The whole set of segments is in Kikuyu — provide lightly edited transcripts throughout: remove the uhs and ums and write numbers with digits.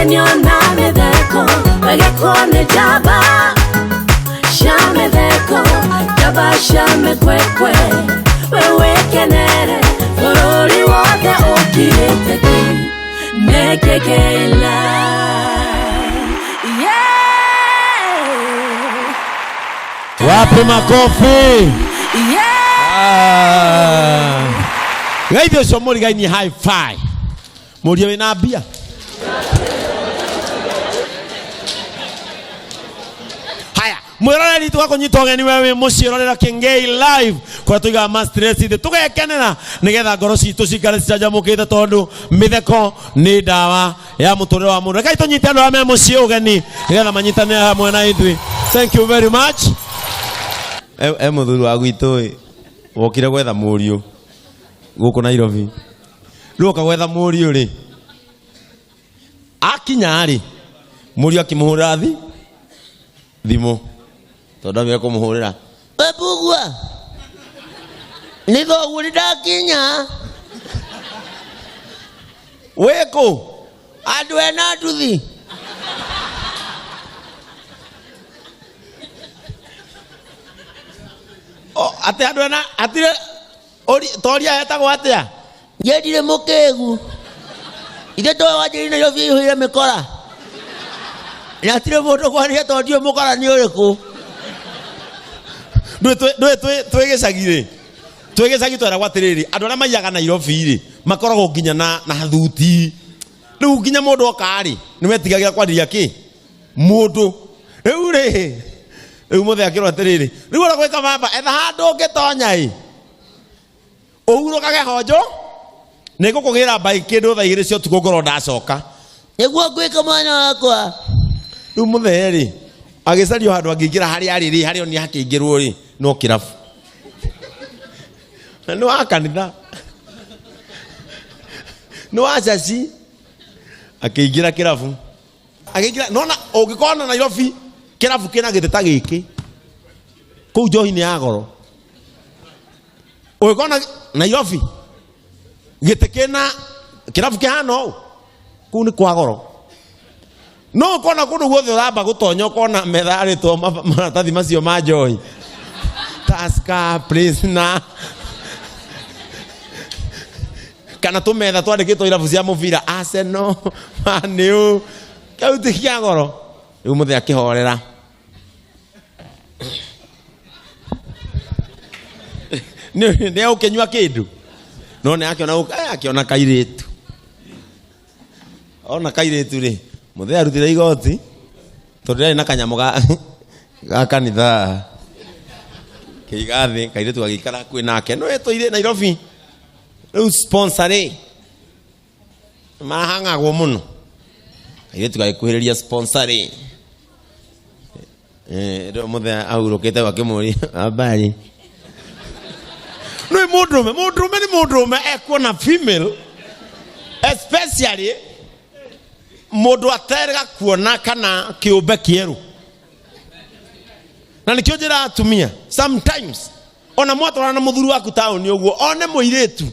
Gũkenio na mĩtheko wegekwo nĩ njamba cia mĩtheko, njamba cia mĩkwekwe, we wĩkenere bũrũri wothe ũkirĩte ki nĩ Kĩngei Live. Yeah! Wapi makofi? Yeah! Ah. Gaithi ũcio mũrigaini high five. Mũriũ wĩna mbia. Haya, mwĩroreri tũgakũnyita ũgeni we wĩ mũciĩ rorera Kĩngei Live kũrĩa tũigaga ma stress thĩ tũgekenera nĩgetha ngoro citũ cikare cicanjamũkĩte tondũ mĩtheko nĩ ndawa ya mũtũrĩre wa mũndũ. Rekei tũnyite andũ arĩa me mũciĩ ũgeni nĩgetha manyitanĩre hamwe na ithuĩ. Thank you very much. E mũthuri wa gwitũ ĩ wokire gwetha mũriũ gũkũ Nairobi. Rĩu oka gwetha mũriũ rĩ, akinya rĩ, mũriũ akĩmũhũrĩra thimũ tondũ amire kũmũhũrĩra, we Mbugua, nĩ thoguo nĩ ndakinya, wĩkũ? Andũ ena nduthi. O, atĩ andũ ena atire toria etagwo atĩa? Niĩ ndirĩ mũkĩgu. Ithe toĩ wanjĩrĩ Nairobi ĩihũire mĩkora. Na hatirĩ mũndũ kwaria tondũ ndiũĩ mũkora nĩ ũrĩkũ. Ndũĩ twĩ gĩcagi rĩ, twĩ gĩcagi tweragwo atĩrĩrĩ, andũ arĩa maiyaga Nairobi rĩ, makoragwo nginya na thuti. Rĩu nginya mũndũ oka rĩ, nĩ wetigagĩra kwarĩria kĩ? Mũndũ. Rĩu rĩ, rĩu mũthee akĩrwo atĩrĩrĩ, rĩu ũrĩa gwĩka baba, etha handũ ũngĩtonya ĩ. Ũhurũkage honjo, nĩ ngũkũgĩra mbai kĩndũ thaa igĩrĩ cia ũtukũ ngorwo ndacoka. Nĩguo ngwĩka mwana wakwa. Rĩu mũthee rĩ, agĩcario handũ angĩingĩra harĩa arĩ rĩ, harĩa onire hakĩingĩrwo rĩ, no kĩrabu. Na nĩ wa kanitha. Nĩ wa caci. Akĩingĩra kĩrabu. Akĩingĩra, nona ũngĩkorwo na Nairobi, kĩrabu kĩna gĩtĩ ta gĩkĩ. Kũu njohi nĩ ya goro. Ũngĩkorwo na Nairobi, gĩtĩ kĩna kĩrabu kĩhana ũũ, kũu nĩ kwa goro. No ũkona kũndũ guothe ũramba gũtonya ũkona metha yarĩtwo maratathi macio ma njohi. Tusker, Pilsner. Kana tũmetha twandĩkĩtwo irabu cia mũbira Arsenal, Man U. Kĩu ti kĩa goro. Rĩu mũthee akĩhorera. Nĩ ũkĩnyua kĩndũ. No nĩ akĩona akĩona kairĩtu. Ona kairĩtu rĩ, mũthee arutire igoti tondũ rĩarĩ na kanyamũ ga kanitha. Kĩiga thĩ, kairĩtu gagĩikara hakuhĩ nake. No ĩtũire Nairobi. Rĩu sponsor rĩ, mahang'agwo mũno. Kairĩtu gagĩkuhĩrĩria sponsor rĩ. Rĩu mũthee ahurũkĩte akĩmũria habari. Nĩ mũndũrũme, mũndũrũme nĩ mũndũrũme ekuona female especially mũndũ aterega kuona kana kĩũmbe kĩerũ. Na nĩkĩo njĩraga atumia sometimes ona mwatwarana na mũthuri waku taũni ũguo one mũirĩtu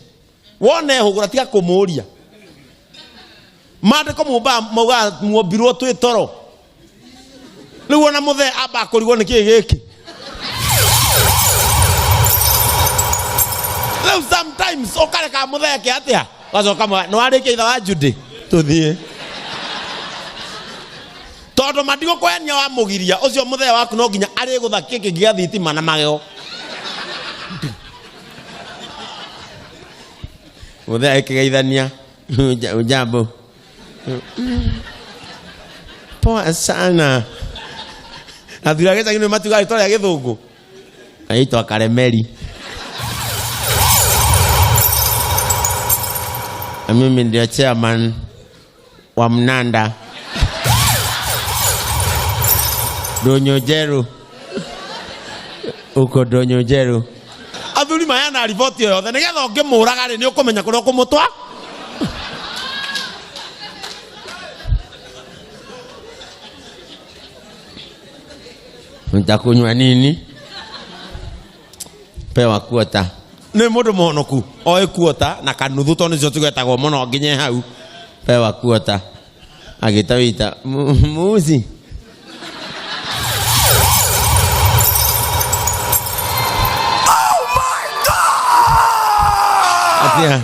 wone hũgũra tiga kũmũria. Maandĩko maugaga muombirwo twĩ toro. Rĩu ona mũthee amba kũrigwo nĩ kĩĩ gĩkĩ. Rĩu sometimes ũkareka mũthee eke atĩa? Ũgacoka nĩ warĩkia itha wa Judy tũthiĩ. Tondũ matigũkũhenia wamũgiria ũcio mũthee waku no nginya arĩgũtha kĩngĩ gĩa thitima na magego. Mũthee agĩkĩgeithania ujambo. Poa sana. Athuri a gĩcagi nĩ matiugaga rĩtwa rĩa gĩthũngũ. Aitwa Karemeri. Na mimi ndio chairman wa Mnanda. Ndũnyũ Njerũ. Uko Ndũnyũ Njerũ. Athuri mayana riboti o yothe nĩgetha ũngĩmũraga rĩ nĩ ũkũmenya kũrĩa ũkũmũtwa. Nitakunywa nini? Pewa kuota. Nĩ mũndũ mũhonoku oĩ kuota na kanuthu tondũ nĩcio tũgetagwo mũno nginye hau. Pewa kuota. Agĩta wĩta muuzi. Oh my God! Atia.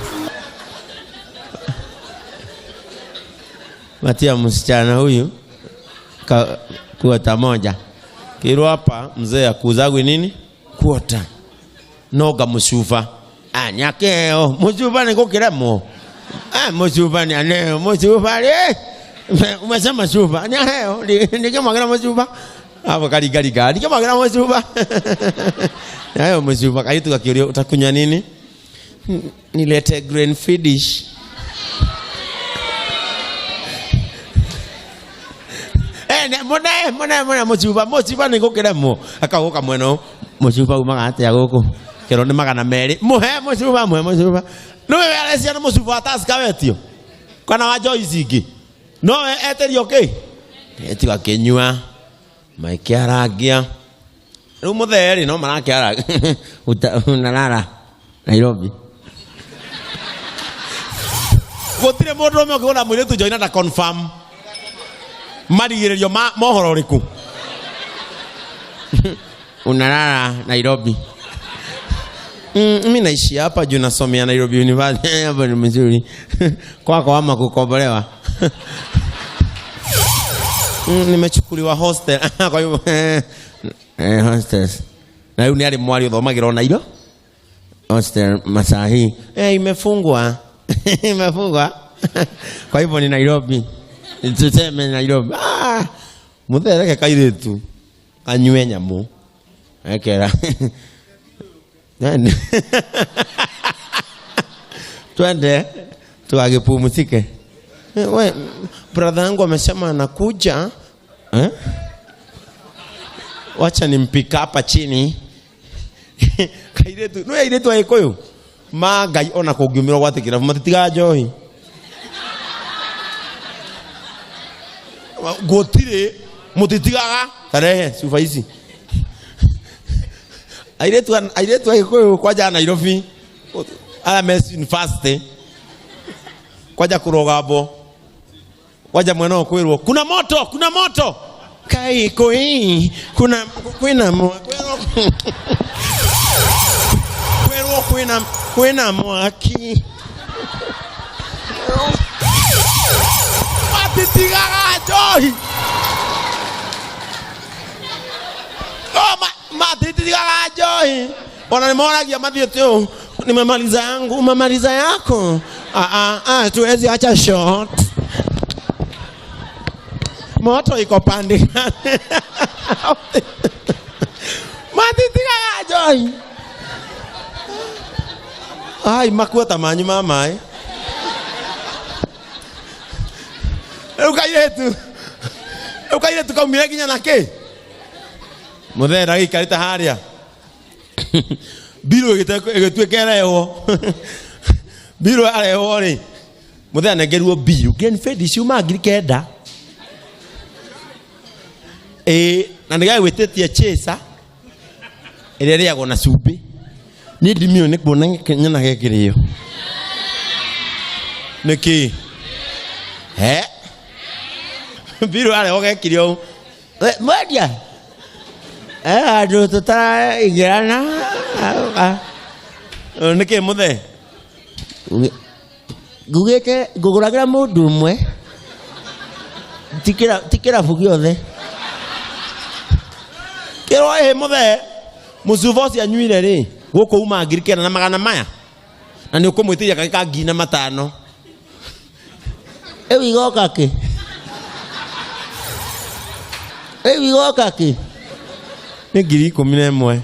Matia msichana huyu kuota moja. Kirwa hapa mzee akuzagwi nini? Kuota. Noga mucuba. Anyakeo mucuba ni gukiremwo. Mucuba ni aneo mucuba ri. Umesema cuba. Anyakeo nikimwagira mucuba. Hapo kaligaliga nikimwagira mucuba. Nayo mucuba kaitu gakiurio utakunywa nini? Nilete green fish. Mune mucuba ni gukiremwo. Akaguka mwena mucuba umaga atia guku. Kero ni 200. Muhe mucuba muhe mucuba. Niwe arecia na mucuba ataskawetio. Kana wa Joyce ingi. No eterio ki? Etiga kinyua. Maikiarangia. Riu mutheri no marakiarangia. Unalala Nairobi. Gutire mundu umwe ukigura mwiritu joina na confirm. Marigiririo ma mohoro uriku. Unalala Nairobi. Mimi naishi hapa juu nasomea Nairobi University. Hapo ni mzuri. Kwako ama kukombolewa. Nimechukuliwa hostel. Kwa hivyo hostels. Na yule ni mwali uthomagira Nairobi. Hostel masahi. Imefungwa. Imefungwa. Kwa hivyo ni Nairobi. Tuseme Nairobi. Muthereke kairitu. Anywe nyamu. Ekera. Nani? Twende tuagepumzike. We, brother yangu amesema anakuja. Wacha nimpika hapa chini. Kairetu, no airetu aikoyo. Ma ngai ona kungiumira gwate kirabu matitiga njohi. Gutire mutitigaga tarehe cuba ici. Airetu aikoyo kwaja Nairobi. Ala mess university. Kwaja kurogabo. Kwaja mwena kwirwo kuna moto, kuna moto. Kai koi, kuna kwina kwirwo kwina kwina mwaki. Matitigaga njohi. Oh, matitigaga njohi. Ona nimeonagia mathiete ũũ. Nimemaliza yangu, umemaliza yako. Tuwezi acha short. Moto iko pande. Matitigaga njohi. Ai makuota manyu ma mai. Rĩu kairĩtu kaumire nginya na kĩ? Mũthera gĩikarĩte harĩa. Mbirũ ĩgĩtuĩka ĩrehwo. Mbirũ arehwo rĩ. Mũthera anengerwo mbirũ. Green Fed ciuma 9,000. Na nĩgagwĩtĩtie chaser ĩrĩa ĩrĩagwo na cumbĩ. Niĩ ndimiũĩ nĩ kuona nyona gekĩrĩo. Nĩkĩ? He? Mbirũ arehwo gekire ũũ. Mwendia. Andũ tũtaraingĩrana. Nĩkĩ mũthee? Ngugĩte ngũgũragĩra mũndũ ũmwe. Ti kĩrabu gĩothe. Kĩrwo ĩhĩ mũthee. Mũcuba ũcio anyuire rĩ, gũkũ uma 9,000 maya. Na nĩ ũkũmwĩtĩria kangĩ ka 4,500. Rĩu igoka kĩ? Rĩu igoka kĩ? Nĩ 11,000.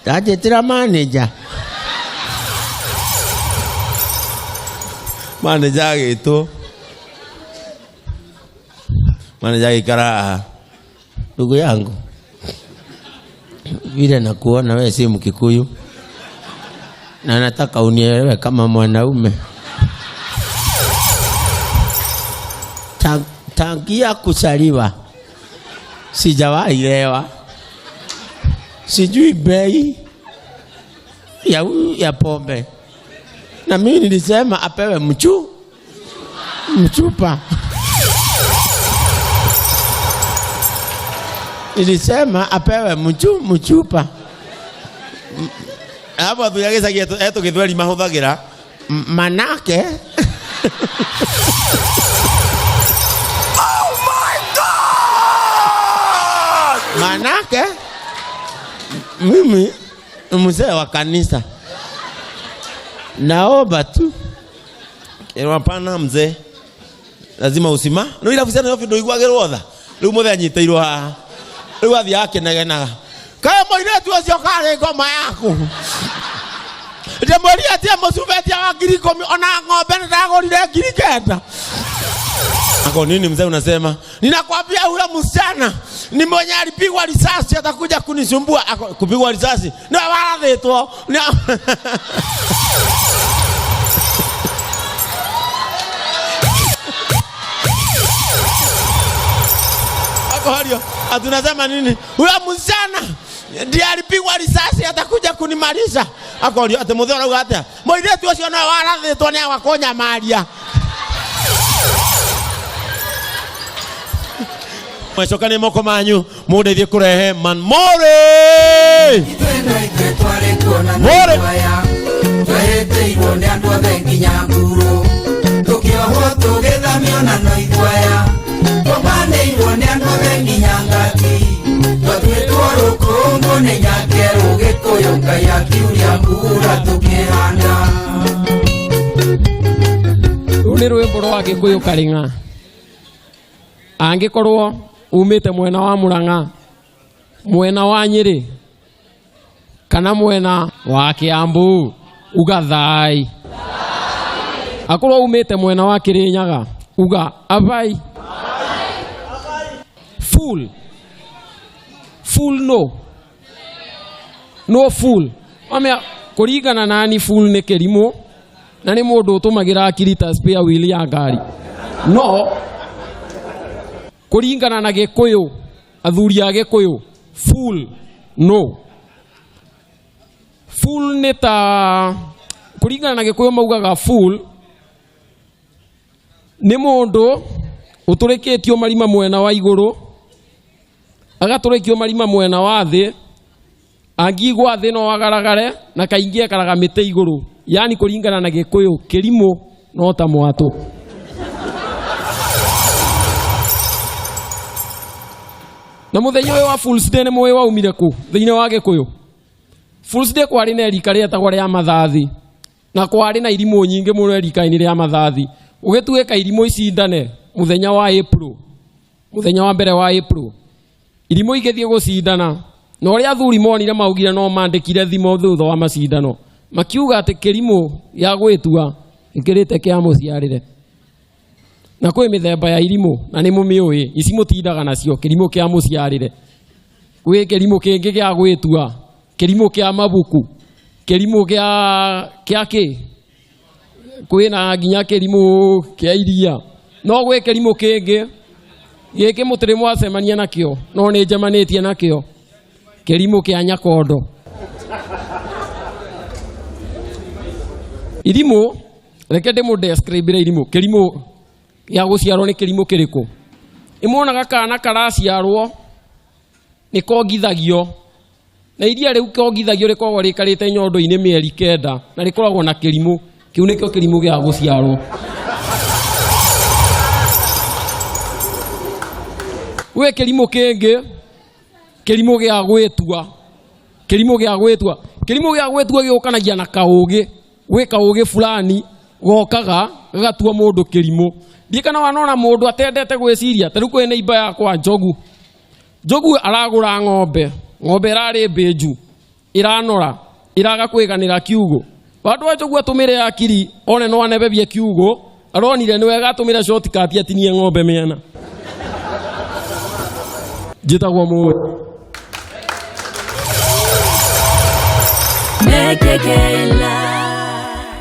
Ndanjĩtĩra manager. Manager agĩtwo. Manager agĩikara haha. Ndugu yangu, vile nakuona wewe si Mkikuyu na nataka unielewe kama mwanaume. Tangia kuzaliwa sijawahi lewa, sijui bei ya pombe. Na mimi nilisema apewe mchupa. Nilisema apewe mchupa. Hapo athuri a gĩcagi etũ gĩthweri mahũthagĩra Manake. Oh my God! Manake mimi mzee wa kanisa, naomba tu. Ĩrwo hapana mzee, lazima usima no irabu cia Nairobi ndũiguagĩrwo tha. Rĩu mũthee anyitĩirwo haha, rĩu athiaga akĩnegenaga, kaĩ mũirĩtu ũcio karĩ ngoma yaku? Ndĩmwĩrire atie mũcubetia wa 10,000, ona ng'ombe nĩndagũrire 9,000. Ako nini mzee unasema? Ninakwambia huyo msichana ni mwenye alipigwa risasi, atakuja kunisumbua. Ako, kupigwa risasi? Ni warathĩtwo. Ni Ako hario, atunasema nini? Huyo msichana ndiye alipigwa risasi, atakuja kunimaliza. Ako hario, ati mũthee ũrauga atĩa? Mũirĩtu ũcio no warathĩtwo nĩ agakũnyamaria. Mwecokanie moko manyu mundeithie kurehe Manmore. Itwendo itwe twarĩ kuona na More. iguaya. Twehĩtĩirwo nĩ andũ othe nginya nguru. Tũkĩohwo tũgĩthamio na no iguaya. Tũmbanĩirwo nĩ andũ othe nginya ngati. Twatuĩtwo rũkũngũ nĩ nyakerũ Gĩkũyũ Ngai akiuria mbura tũkĩhanda. Rũu nĩ rwĩmbo rwa Gĩkũyũ Karĩng'a. Angĩkorwo umĩte mwena wa Murang'a, mwena wa Nyĩrĩ, kana mwena wa Kiambu, uga thai. Akorwo umĩte mwena wa Kĩrĩnyaga, uga abai. Full. Full no. No full. Wamea kũringana nani full nĩ kĩrimũ na nĩ mũndũ ũtũmagĩra akiri ta spare wheel ya ngari. No kũringana na Gĩkũyũ, athuri a Gĩkũyũ, full no. Full nĩ ta kũringana na Gĩkũyũ maugaga full nĩ mũndũ ũtũrĩkĩtio marima mwena wa igũrũ, agatũrĩkio marima mwena wa thĩ, angĩigua thĩ no agaragare na kaingĩ ekaraga mĩtĩ igũrũ. Yani kũringana na Gĩkũyũ, kĩrimũ no ta mwatũ. Na mũthenya ũyũ wa Fool's Day nĩ mũĩ waumire kũ thĩinĩ wa Gĩkũyũ? Fool's Day kwarĩ na erika rĩetagwo rĩa Mathathi, na kwarĩ na irimũ nyingĩ mũno erika-inĩ rĩa Mathathi. Ũgĩtuĩka irimũ icindane mũthenya wa April, mũthenya wa mbere wa April, irimũ igĩthiĩ gũcindana, na ũrĩa athuri monire maugire no mandĩkire thimo thutha wa macindano, makiuga atĩ kĩrimũ gĩa gwĩtua gĩkĩrĩte kĩa mũciarĩre. Na kwĩ mĩthemba ya irimũ na nĩ mũmĩũĩ, ici mũtindaga nacio, kĩrimũ kĩa mũciarĩre, gwĩ kĩrimũ kĩngĩ gĩa gwĩtua, kĩrimũ kĩa mabuku, kĩrimũ kĩa kĩ, kwĩna nginya kĩrimũ kĩa iria. No gwĩ kĩrimũ kĩngĩ gĩkĩ mũtirĩ mwacemania nakĩo, no nĩ njemanĩtie nakĩo, kĩrimũ kĩa nyakondo. Irimũ, reke ndĩmũ describe irimũ. Kĩrimũ gĩa gũciarwo nĩ kĩrimũ kĩrĩkũ? Ĩmuonaga kana karaciarwo nĩ kongithagio, na iria rĩu kongithagio rĩkoragwo rĩikarĩte nyondo-inĩ mĩeri 9 na rĩkoragwo na kĩrimũ. Kĩu nĩkĩo kĩrimũ gĩa gũciarwo. Gwĩ kĩrimũ kĩngĩ, kĩrimũ gĩa gwĩtua. Kĩrimũ gĩa gwĩtua. Kĩrimũ gĩa gwĩtua gĩũkanagia na kaũgĩ. Gwĩ kaũgĩ fulani gokaga gagatua mũndũ kĩrimũ. Ndiĩ kana wanona mũndũ atendete gwĩciria. Ta rĩu kwĩ neighbor yakwa Njogu. Njogu aragũra ng'ombe, ng'ombe ĩrarĩ mbĩnju, ĩranora, ĩraga kwĩganĩra kiugũ. Handũ ha Njogu atũmĩre akiri one no anebebie kiugũ, aronire nĩ wega atũmĩre shortcut atinie ng'ombe mĩena. Njĩtagwo Mũĩ. Make